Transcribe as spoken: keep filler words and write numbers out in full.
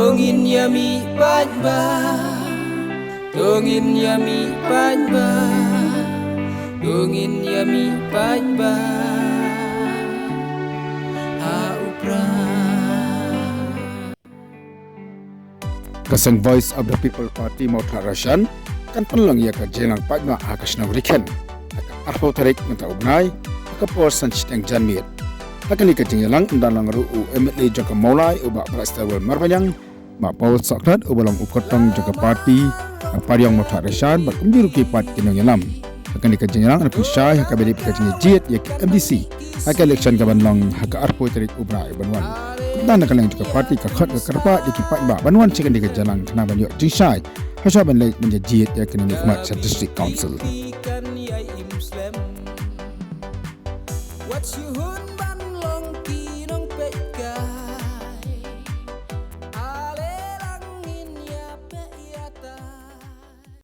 To ngin ïa mih paidbah, to ngin ïa mih paidbah, to ngin ïa mih paidbah ha u Prah. Ka seng Voice of the People Party Mawthadraishan kan pynlong ïa ka jingïalang paidbah ha ka shnong Rikhen ha ka arphew tarik mynta u bnai ha ka por san shiteng janmiet. Ha kane ka jingïalang ym don lang ruh u M L A jong ka Mawlai u Bah Brightstarwell Marbaniang, Bah Paul Sohkhlet uba long u kyrtong jong ka party ka Pariong Mawthadraishan bad kumjuh ruh ki paid ki nongïalam. Ha kane ka jingïalang yn pynshai ha kaba dei ka jingjied ïa ki M D C ha ka election ka ban long ha ka arphew tarik u bnai ban wan. Kumta na ka liang jong ka party ka khot ka kyrpad ïa ki paidbah ban wan sha kane ka jingïalang khnang ban ïoh jingshai ha shwa ban leit ban ïa jied ïa kine ki khmat sha District Council. Wat shu hun ban long ki